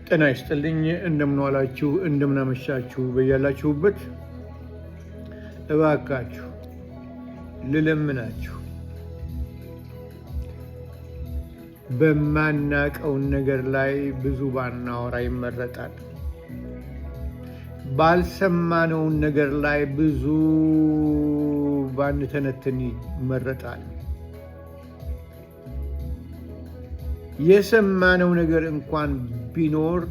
ጤና ይስጥልኝ። እንደምንዋላችሁ፣ እንደምናመሻችሁ በያላችሁበት እባካችሁ ልለምናችሁ በማናቀውን ነገር ላይ ብዙ ባናወራ ይመረጣል። ባልሰማነውን ነገር ላይ ብዙ ባንተነትን ይመረጣል። የሰማነው ነገር እንኳን ቢኖር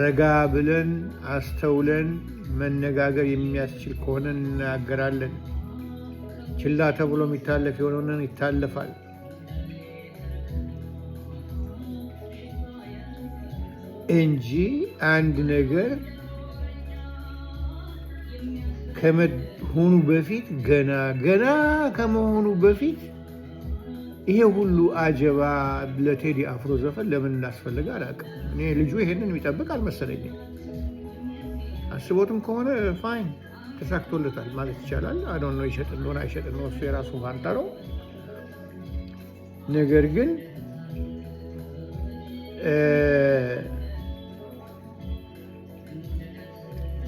ረጋ ብለን አስተውለን መነጋገር የሚያስችል ከሆነ እንናገራለን። ችላ ተብሎ የሚታለፍ የሆነውን ይታለፋል። እንጂ አንድ ነገር ከመሆኑ በፊት ገና ገና ከመሆኑ በፊት ይሄ ሁሉ አጀባ ለቴዲ አፍሮ ዘፈን ለምን እንዳስፈለገ አላውቅም። እኔ ልጁ ይሄንን የሚጠብቅ አልመሰለኝም። አስቦትም ከሆነ fine፣ ተሳክቶለታል ማለት ይቻላል። I don't know፣ ይሸጥ እንደሆነ አይሸጥ እንደሆነ እሱ የራሱ ፋንታ ነው። ነገር ግን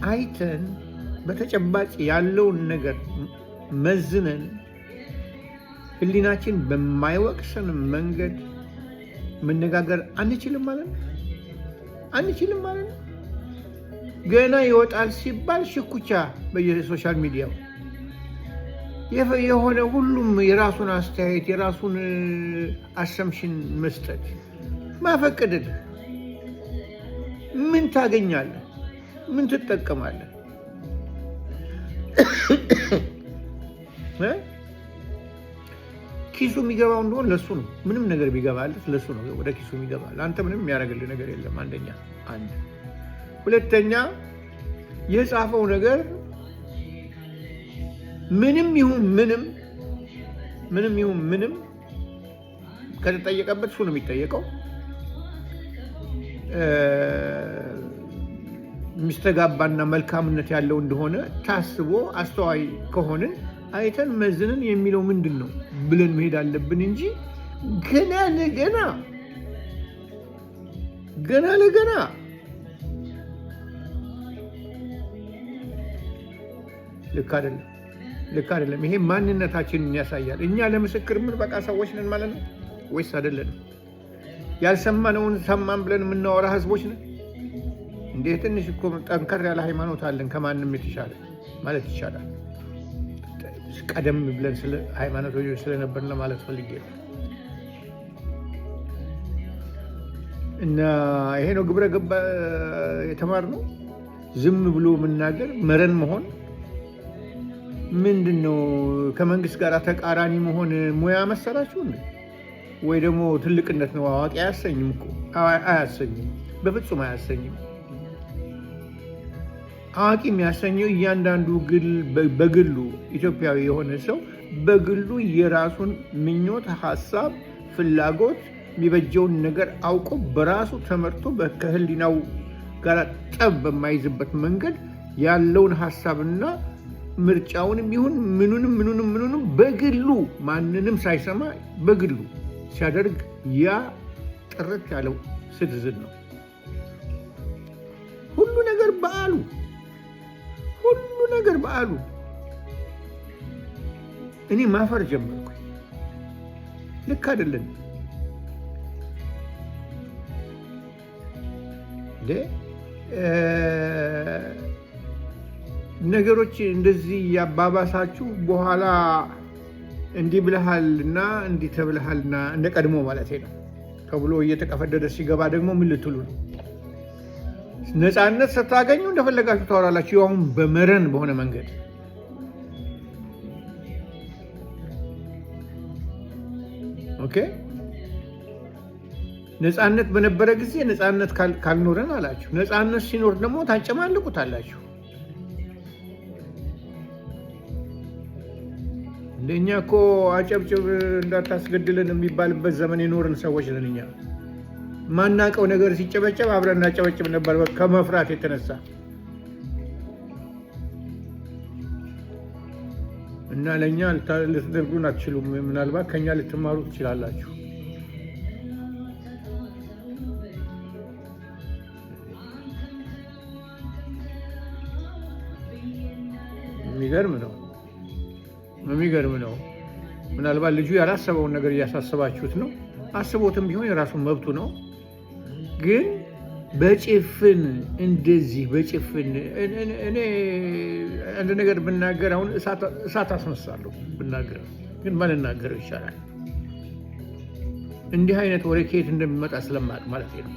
አይተን በተጨባጭ ያለውን ነገር መዝነን ሕሊናችን በማይወቅሰን መንገድ መነጋገር አንችልም ማለት ነው። አንችልም ማለት ነው። ገና ይወጣል ሲባል ሽኩቻ በየ social media ው የሆነ ሁሉም የራሱን አስተያየት፣ የራሱን assumption መስጠት ማፈቀደልህ ምን ታገኛለህ? ምን ትጠቀማለህ? ኪሱ የሚገባው እንደሆን ለሱ ነው። ምንም ነገር ቢገባለት ለሱ ነው፣ ወደ ኪሱ የሚገባ። ለአንተ ምንም የሚያደርግልህ ነገር የለም። አንደኛ አንድ፣ ሁለተኛ የጻፈው ነገር ምንም ይሁን ምንም፣ ምንም ይሁን ምንም ከተጠየቀበት እሱ ነው የሚጠየቀው። የሚስተጋባና መልካምነት ያለው እንደሆነ ታስቦ አስተዋይ ከሆንን አይተን መዝንን የሚለው ምንድን ነው ብለን መሄድ አለብን እንጂ ገና ለገና ገና ለገና ልክ አይደለም፣ ልክ አይደለም። ይሄ ማንነታችንን ያሳያል። እኛ ለምስክር የምንበቃ ሰዎች ነን ማለት ነው ወይስ አይደለንም? ያልሰማነውን ሰማን ብለን የምናወራ ህዝቦች ነን? እንዴ ትንሽ እኮ ጠንከር ያለ ሃይማኖት አለን ከማንም የተሻለ ማለት ይቻላል። ቀደም ብለን ስለ ሃይማኖተኞች ስለነበርን ለማለት ፈልጌ ነው። እና ይሄ ነው ግብረ ገብ የተማርነው። ዝም ብሎ መናገር፣ መረን መሆን ምንድን ነው? ከመንግስት ጋር ተቃራኒ መሆን ሙያ መሰላችሁ እንዴ? ወይ ደግሞ ትልቅነት ነው? አዋቂ አያሰኝም እኮ፣ አያሰኝም፣ በፍጹም አያሰኝም። አዋቂ የሚያሰኘው እያንዳንዱ በግሉ ኢትዮጵያዊ የሆነ ሰው በግሉ የራሱን ምኞት፣ ሀሳብ፣ ፍላጎት፣ የሚበጀውን ነገር አውቆ በራሱ ተመርቶ ከህሊናው ጋር ጠብ በማይዝበት መንገድ ያለውን ሀሳብና ምርጫውንም ይሁን ምኑንም ምኑንም ምኑንም በግሉ ማንንም ሳይሰማ በግሉ ሲያደርግ ያ ጥርት ያለው citizen ነው። ሁሉ ነገር በአሉ፣ ሁሉ ነገር በአሉ። እኔ ማፈር ጀመርኩ። ልክ አይደለም እንዴ? ነገሮች እንደዚህ ያባባሳችሁ በኋላ እንዲህ ብለሃልና እንዲህ ተብለሃልና እንደ ቀድሞ ማለት ነው ተብሎ እየተቀፈደደ ሲገባ ደግሞ ምን ልትሉ ነው? ነፃነት ስታገኙ እንደፈለጋችሁ ታወራላችሁ። አሁን በመረን በሆነ መንገድ okay። ነፃነት በነበረ ጊዜ ነፃነት ካልኖረን አላችሁ። ነፃነት ሲኖር ደግሞ ታጨማልቁታላችሁ። እንደኛ እኮ አጨብጭብ እንዳታስገድልን የሚባልበት ዘመን የኖርን ሰዎች ነን። እኛ ማናቀው ነገር ሲጨበጨብ አብረን እናጨበጭብ ነበር ከመፍራት የተነሳ። እና ለእኛ ልትደርጉን አትችሉም። ምናልባት ከኛ ልትማሩ ትችላላችሁ። የሚገርም ነው፣ የሚገርም ነው። ምናልባት ልጁ ያላሰበውን ነገር እያሳሰባችሁት ነው። አስቦትም ቢሆን የራሱን መብቱ ነው። ግን በጭፍን እንደዚህ በጭፍን እኔ አንድ ነገር ብናገር አሁን እሳት አስነሳለሁ ብናገር፣ ግን ባልናገረው ይሻላል። እንዲህ አይነት ወሬ ከየት እንደሚመጣ ስለማቅ ማለት ነው።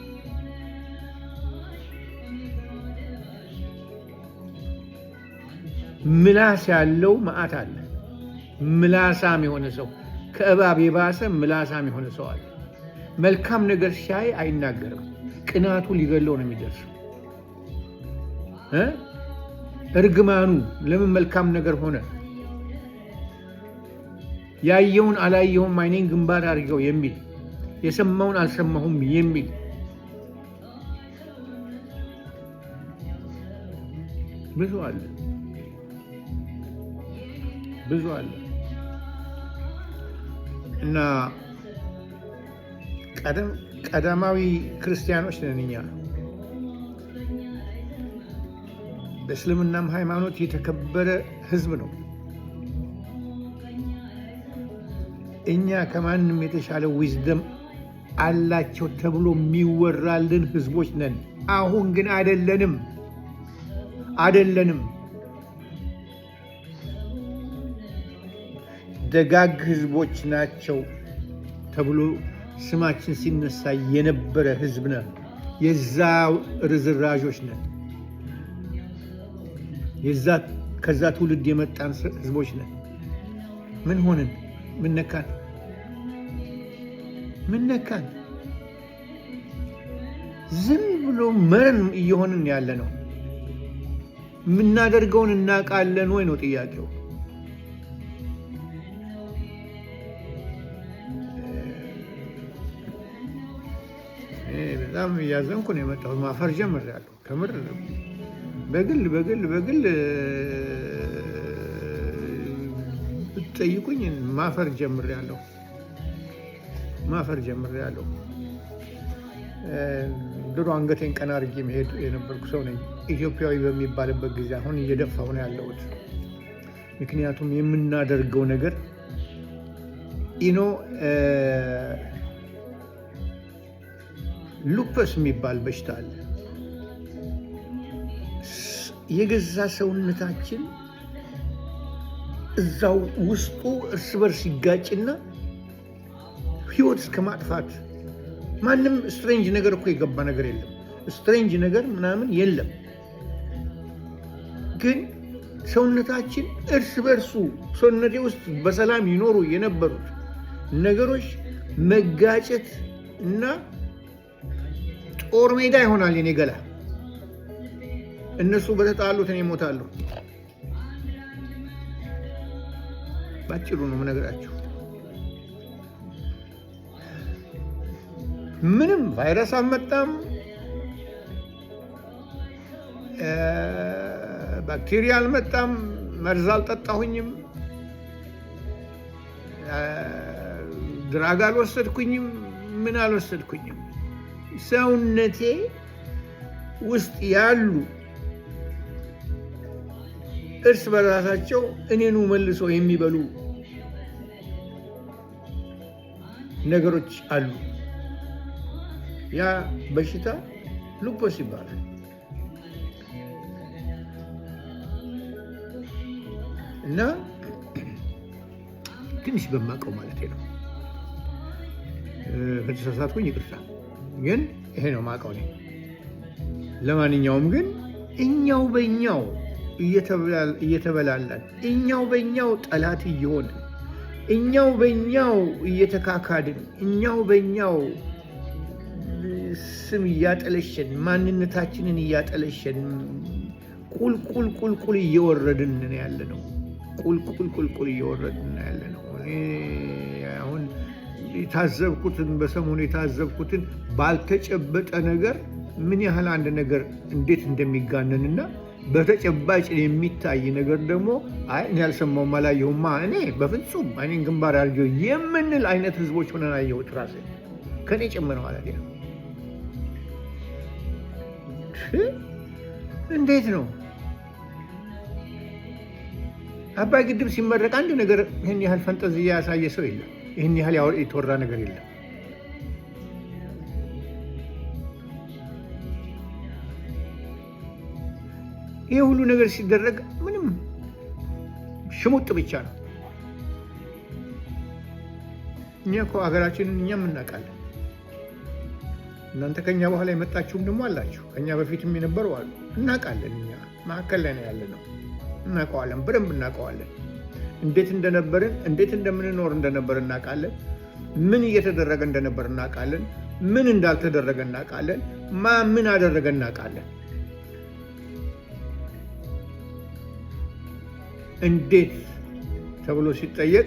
ምላስ ያለው መዓት አለ። ምላሳም የሆነ ሰው፣ ከእባብ የባሰ ምላሳም የሆነ ሰው አለ። መልካም ነገር ሲያይ አይናገርም። ቅናቱ ሊገለው ነው የሚደርሰው። እርግማኑ ለምን መልካም ነገር ሆነ? ያየውን አላየሁም አይኔን ግንባር አድርገው የሚል፣ የሰማውን አልሰማሁም የሚል ብዙ አለ፣ ብዙ አለ። እና ቀዳማዊ ክርስቲያኖች ነን እኛ። በእስልምናም ሃይማኖት የተከበረ ሕዝብ ነው። እኛ ከማንም የተሻለ wisdom አላቸው ተብሎ የሚወራልን ህዝቦች ነን። አሁን ግን አይደለንም፣ አይደለንም። ደጋግ ህዝቦች ናቸው ተብሎ ስማችን ሲነሳ የነበረ ህዝብ ነን። የዛ ርዝራዦች ነን። ከዛ ትውልድ የመጣን ህዝቦች ነን። ምን ሆንን? ምን ነካን? ምን ነካን? ዝም ብሎ መረን እየሆንን ያለ ነው። የምናደርገውን እናውቃለን ወይ ነው ጥያቄው። በጣም እያዘንኩ ነው የመጣሁት። ማፈር ጀምሬያለሁ። ከምር በግል በግል በግል ብትጠይቁኝ ማፈር ጀምሬያለሁ። ማፈር ጀምሬያለሁ። ድሮ አንገቴን ቀና አድርጌ መሄድ የነበርኩ ሰው ነኝ ኢትዮጵያዊ በሚባልበት ጊዜ። አሁን እየደፋሁ ነው ያለሁት። ምክንያቱም የምናደርገው ነገር lupus የሚባል በሽታ አለ። የገዛ ሰውነታችን እዛው ውስጡ እርስ በርስ ይጋጭና ህይወት እስከ ማጥፋት። ማንም strange ነገር እኮ የገባ ነገር የለም። Strange ነገር ምናምን የለም። ግን ሰውነታችን እርስ በርሱ፣ ሰውነቴ ውስጥ በሰላም ይኖሩ የነበሩት ነገሮች መጋጨት እና ጦር ሜዳ ይሆናል የኔ ገላ። እነሱ በተጣሉት እኔ እሞታለሁ። ባጭሩ ነው የምነግራችሁ። ምንም ቫይረስ አልመጣም፣ ባክቴሪያ አልመጣም፣ መርዝ አልጠጣሁኝም፣ drug አልወሰድኩኝም፣ ምን አልወሰድኩኝም። ሰውነቴ ውስጥ ያሉ እርስ በራሳቸው እኔኑ መልሶ የሚበሉ ነገሮች አሉ። ያ በሽታ lupus ይባላል። እና ትንሽ በማውቀው ማለት ነው። ከተሳሳትኩኝ ይቅርታ፣ ግን ይሄ ነው ማውቀው እኔ። ለማንኛውም ግን እኛው በእኛው እየተበላላን፣ እኛው በእኛው ጠላት እየሆንን፣ እኛው በእኛው እየተካካድን፣ እኛው በእኛው ስም እያጠለሸን፣ ማንነታችንን እያጠለሸን ቁልቁል ቁልቁል እየወረድን ያለ ነው። ቁልቁል ቁልቁል እየወረድን ያለ ነው። እኔ አሁን የታዘብኩትን፣ በሰሞኑ የታዘብኩትን፣ ባልተጨበጠ ነገር ምን ያህል አንድ ነገር እንዴት እንደሚጋነንና በተጨባጭ የሚታይ ነገር ደግሞ አይ እኔ ያልሰማሁም አላየሁማ፣ እኔ በፍጹም አይኔን ግንባር አድርጌው የምንል አይነት ህዝቦች ሆነን አየሁት፣ ራሴ ከኔ ጭምር ማለት ነው። እንዴት ነው? አባይ ግድብ ሲመረቅ አንድ ነገር ይህን ያህል ፈንጠዝያ ያሳየ ሰው የለም። ይህን ያህል የተወራ ነገር የለም። ይህ ሁሉ ነገር ሲደረግ ምንም ሽሙጥ ብቻ ነው። እኛ እኮ ሀገራችንን እኛም እናውቃለን። እናንተ ከኛ በኋላ የመጣችሁም ደግሞ አላችሁ፣ ከኛ በፊትም የነበሩ አሉ። እናውቃለን። እኛ መካከል ላይ ነው ያለነው፣ እናውቀዋለን፣ በደንብ እናውቀዋለን። እንዴት እንደነበርን፣ እንዴት እንደምንኖር እንደነበር እናውቃለን። ምን እየተደረገ እንደነበር እናውቃለን። ምን እንዳልተደረገ እናውቃለን። ማ ምን አደረገ እናውቃለን። እንዴት ተብሎ ሲጠየቅ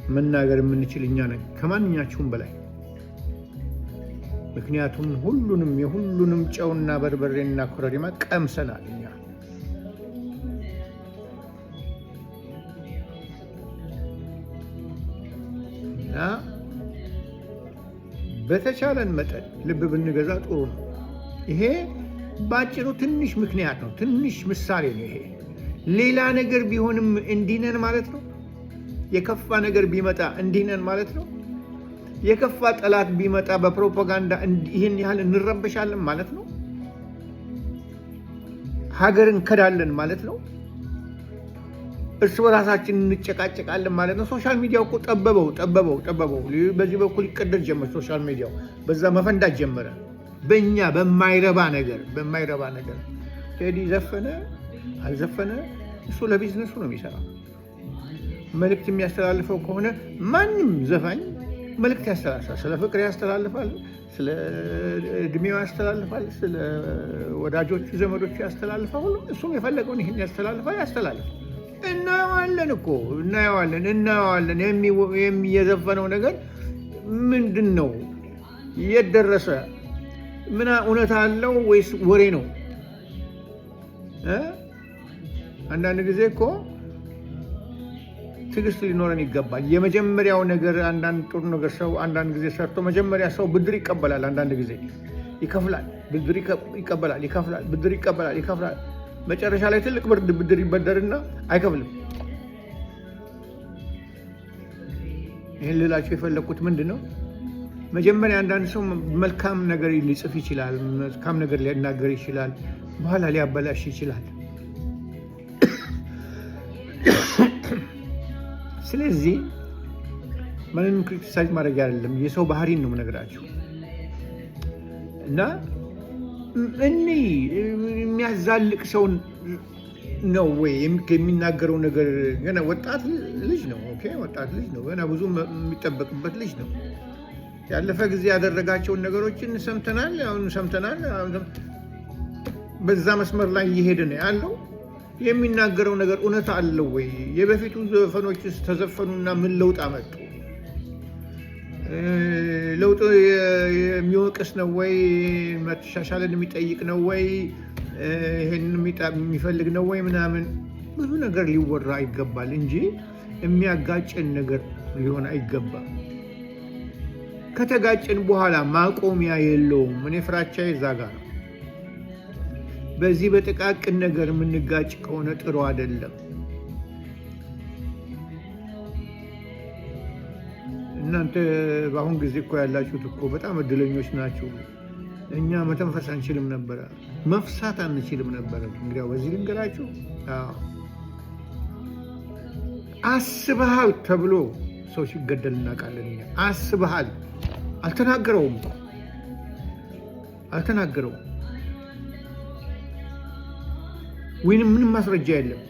መናገር የምንችል እኛ ነን ከማንኛችሁም በላይ። ምክንያቱም ሁሉንም የሁሉንም ጨውና በርበሬና ኮረሪማ ቀምሰናል እኛ። እና በተቻለን መጠን ልብ ብንገዛ ጥሩ ነው። ይሄ በአጭሩ ትንሽ ምክንያት ነው፣ ትንሽ ምሳሌ ነው ይሄ። ሌላ ነገር ቢሆንም እንዲህ ነን ማለት ነው። የከፋ ነገር ቢመጣ እንዲህ ነን ማለት ነው። የከፋ ጠላት ቢመጣ በፕሮፓጋንዳ ይህን ያህል እንረበሻለን ማለት ነው። ሀገር እንከዳለን ማለት ነው። እርስ በራሳችን እንጨቃጨቃለን ማለት ነው። Social media ው እኮ ጠበበው ጠበበው ጠበበው። በዚህ በኩል ይቀደድ ጀመር። Social media ው በዛ መፈንዳት ጀመረ። በእኛ በማይረባ ነገር በማይረባ ነገር ቴዲ ዘፈነ አልዘፈነ እሱ ለቢዝነሱ ነው የሚሰራው። መልእክት የሚያስተላልፈው ከሆነ ማንም ዘፋኝ መልእክት ያስተላልፋል። ስለ ፍቅር ያስተላልፋል፣ ስለ እድሜው ያስተላልፋል፣ ስለ ወዳጆቹ ዘመዶቹ ያስተላልፋል። ሁሉም እሱም የፈለገውን ይህን ያስተላልፋል ያስተላልፋል። እናየዋለን እኮ እናየዋለን እናየዋለን። የዘፈነው ነገር ምንድን ነው? የት ደረሰ? ምን እውነት አለው ወይስ ወሬ ነው? አንዳንድ ጊዜ እኮ ትዕግስት ሊኖረን ይገባል። የመጀመሪያው ነገር አንዳንድ ጥሩ ነገር ሰው አንዳንድ ጊዜ ሰርቶ መጀመሪያ ሰው ብድር ይቀበላል። አንዳንድ ጊዜ ይከፍላል፣ ብድር ይቀበላል፣ ይከፍላል፣ ብድር ይቀበላል፣ ይከፍላል። መጨረሻ ላይ ትልቅ ብድር ይበደርና አይከፍልም። ይህን ልላቸው የፈለግኩት ምንድን ነው? መጀመሪያ አንዳንድ ሰው መልካም ነገር ሊጽፍ ይችላል፣ መልካም ነገር ሊናገር ይችላል፣ በኋላ ሊያበላሽ ይችላል። ስለዚህ ማንንም criticize ማድረግ አይደለም፣ የሰው ባህሪን ነው የምነግራችሁ። እና እኔ የሚያዛልቅ ሰውን ነው ወይ የሚናገረው ነገር? ገና ወጣት ልጅ ነው። Okay ወጣት ልጅ ነው። ገና ብዙ የሚጠበቅበት ልጅ ነው። ያለፈ ጊዜ ያደረጋቸውን ነገሮችን ሰምተናል፣ አሁን ሰምተናል። በዛ መስመር ላይ እየሄደ ነው ያለው። የሚናገረው ነገር እውነት አለው ወይ? የበፊቱ ዘፈኖችስ ተዘፈኑና ምን ለውጥ አመጡ? ለውጥ የሚወቅስ ነው ወይ? መሻሻልን የሚጠይቅ ነው ወይ? ይህን የሚፈልግ ነው ወይ? ምናምን ብዙ ነገር ሊወራ ይገባል እንጂ የሚያጋጭን ነገር ሊሆን አይገባም። ከተጋጨን በኋላ ማቆሚያ የለውም። እኔ ፍራቻዬ እዛ ጋ ነው። በዚህ በጥቃቅን ነገር የምንጋጭ ከሆነ ጥሩ አይደለም። እናንተ በአሁን ጊዜ እኮ ያላችሁት እኮ በጣም እድለኞች ናችሁ። እኛ መተንፈስ አንችልም ነበረ፣ መፍሳት አንችልም ነበረ። እንግዲያው በዚህ ልንገራችሁ፣ አስበሃል ተብሎ ሰው ሲገደል እናውቃለን። እኛ አስበሃል አልተናገረውም እኮ አልተናገረውም፣ ወይንም ምንም ማስረጃ የለም።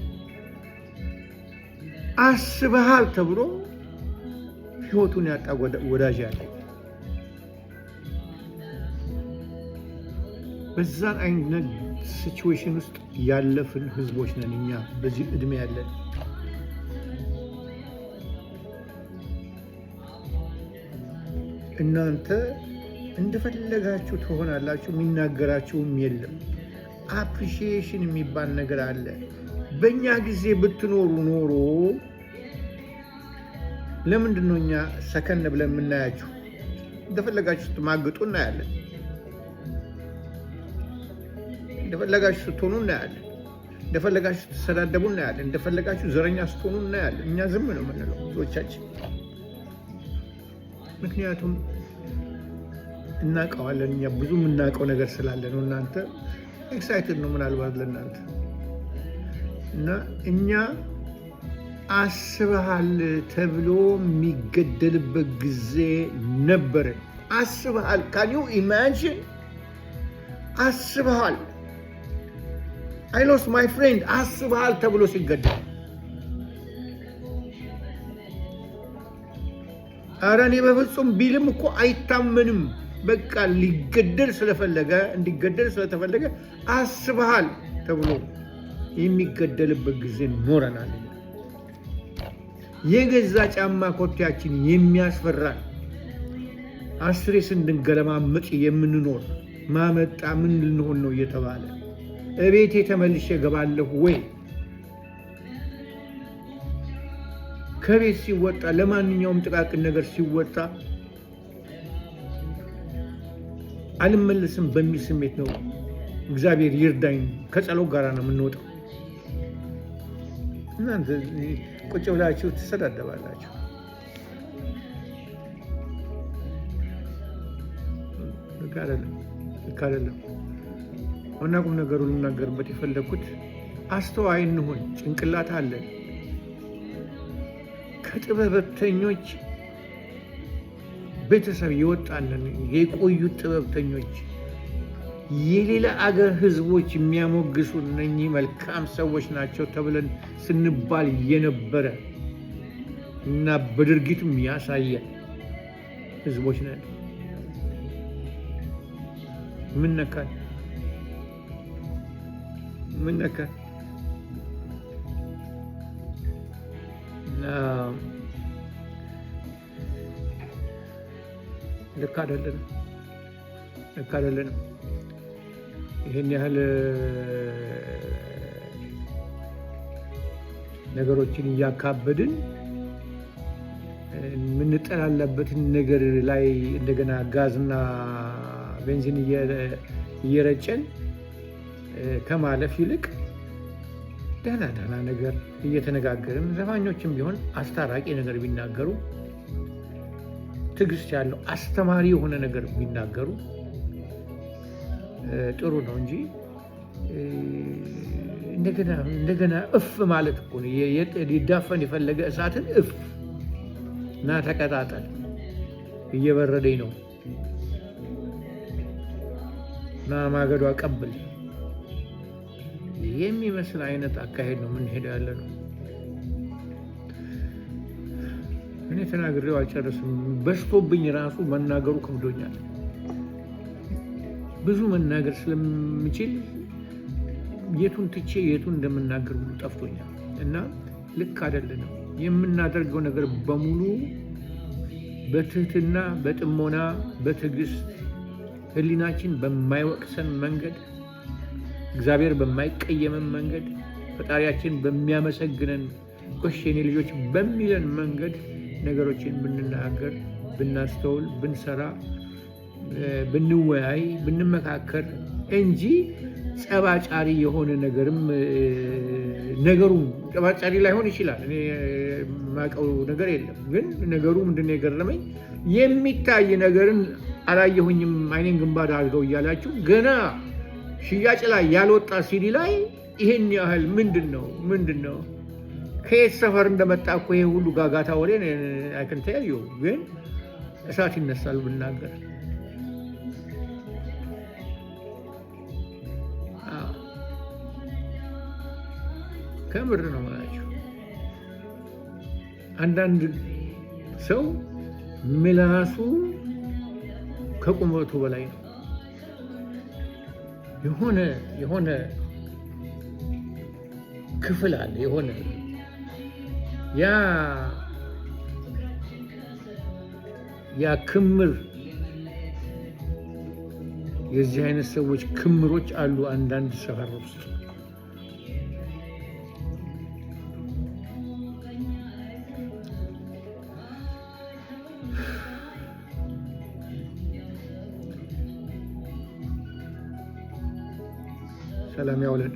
አስበሃል ተብሎ ሕይወቱን ያጣ ወዳጅ ያለ በዛን አይነት situation ውስጥ ያለፍን ህዝቦች ነን እኛ በዚህ እድሜ ያለን። እናንተ እንደፈለጋችሁ ትሆናላችሁ፣ የሚናገራችሁም የለም። Appreciation የሚባል ነገር አለ። በእኛ ጊዜ ብትኖሩ ኖሮ ለምንድን ነው እኛ ሰከን ብለን የምናያችሁ? እንደፈለጋችሁ ስትማግጡ እናያለን። እንደፈለጋችሁ ስትሆኑ እናያለን። እንደፈለጋችሁ ስትሰዳደቡ እናያለን። እንደፈለጋችሁ ዘረኛ ስትሆኑ እናያለን። እኛ ዝም ነው የምንለው ብዙዎቻችን፣ ምክንያቱም እናውቀዋለን። እኛ ብዙ የምናውቀው ነገር ስላለ ነው። እናንተ excited ነው ምናልባት ለእናንተ እና እኛ አስበሃል ተብሎ የሚገደልበት ጊዜ ነበረ። አስበሃል፣ can you imagine? አስበሃል፣ I lost my friend አስበሃል ተብሎ ሲገደል፣ ኧረ እኔ በፍጹም ቢልም እኮ አይታመንም። በቃ ሊገደል ስለፈለገ፣ እንዲገደል ስለተፈለገ አስበሃል ተብሎ የሚገደልበት ጊዜ ኖረናል። የገዛ ጫማ ኮቴያችን የሚያስፈራን፣ አስሬ ስንገለማመጥ የምንኖር፣ ማመጣ ምን ልንሆን ነው እየተባለ፣ እቤቴ ተመልሼ እገባለሁ ወይ? ከቤት ሲወጣ ለማንኛውም ጥቃቅን ነገር ሲወጣ አልመለስም በሚል ስሜት ነው። እግዚአብሔር ይርዳኝ ከጸሎት ጋር ነው የምንወጣው። እናንተ ቁጭ ብላችሁ ትሰዳደባላችሁ። ልክ አይደለም፣ ልክ አይደለም። ዋና ቁም ነገሩ ልናገርበት የፈለግኩት አስተዋይ እንሁን፣ ጭንቅላት አለን። ከጥበበተኞች ቤተሰብ የወጣንን የቆዩት ጥበብተኞች፣ የሌላ አገር ህዝቦች የሚያሞግሱ፣ እነኚህ መልካም ሰዎች ናቸው ተብለን ስንባል የነበረ እና በድርጊቱም ያሳየ ህዝቦች ነን። ምን ነካን? ምን ነካን? እና ልክ አይደለንም፣ ልክ አይደለንም። ይህን ያህል ነገሮችን እያካበድን የምንጠላለበትን ነገር ላይ እንደገና ጋዝና ቤንዚን እየረጨን ከማለፍ ይልቅ ደህና ደህና ነገር እየተነጋገርን፣ ዘፋኞችም ቢሆን አስታራቂ ነገር ቢናገሩ፣ ትዕግስት ያለው አስተማሪ የሆነ ነገር ቢናገሩ ጥሩ ነው እንጂ እንደገና እንደገና እፍ ማለት እኮ ነው። ሊዳፈን የፈለገ እሳትን እፍ፣ ና ተቀጣጠል፣ እየበረደኝ ነው፣ ና ማገዶ አቀብል የሚመስል አይነት አካሄድ ነው የምንሄደው ያለ ነው። እኔ ተናግሬው አልጨርስም። በዝቶብኝ ራሱ መናገሩ ከብዶኛል። ብዙ መናገር ስለምችል የቱን ትቼ የቱን እንደምናገር ሁሉ ጠፍቶኛል። እና ልክ አይደለንም። የምናደርገው ነገር በሙሉ በትህትና፣ በጥሞና፣ በትዕግስት፣ ሕሊናችን በማይወቅሰን መንገድ፣ እግዚአብሔር በማይቀየመን መንገድ፣ ፈጣሪያችን በሚያመሰግነን፣ ጎሽ የኔ ልጆች በሚለን መንገድ ነገሮችን ብንናገር፣ ብናስተውል፣ ብንሰራ፣ ብንወያይ፣ ብንመካከር እንጂ ጸብ አጫሪ የሆነ ነገርም፣ ነገሩ ጸብ አጫሪ ላይሆን ይችላል። እኔ የማውቀው ነገር የለም። ግን ነገሩ ምንድን ነው የገረመኝ፣ የሚታይ ነገርን አላየሁኝም አይኔን ግንባር አድርገው እያላችሁ ገና ሽያጭ ላይ ያልወጣ ሲዲ ላይ ይሄን ያህል ምንድን ነው? ምንድን ነው? ከየት ሰፈር እንደመጣ እኮ ይሄ ሁሉ ጋጋታ ወሬ I can tell you፣ ግን እሳት ይነሳል ብናገር። ከምር ነው የምላችሁ። አንዳንድ ሰው ምላሱ ከቁመቱ በላይ ነው። የሆነ ክፍል አለ፣ የሆነ ያ ክምር፣ የዚህ አይነት ሰዎች ክምሮች አሉ አንዳንድ ሰፈር ውስጥ። ሰላም ያውለን።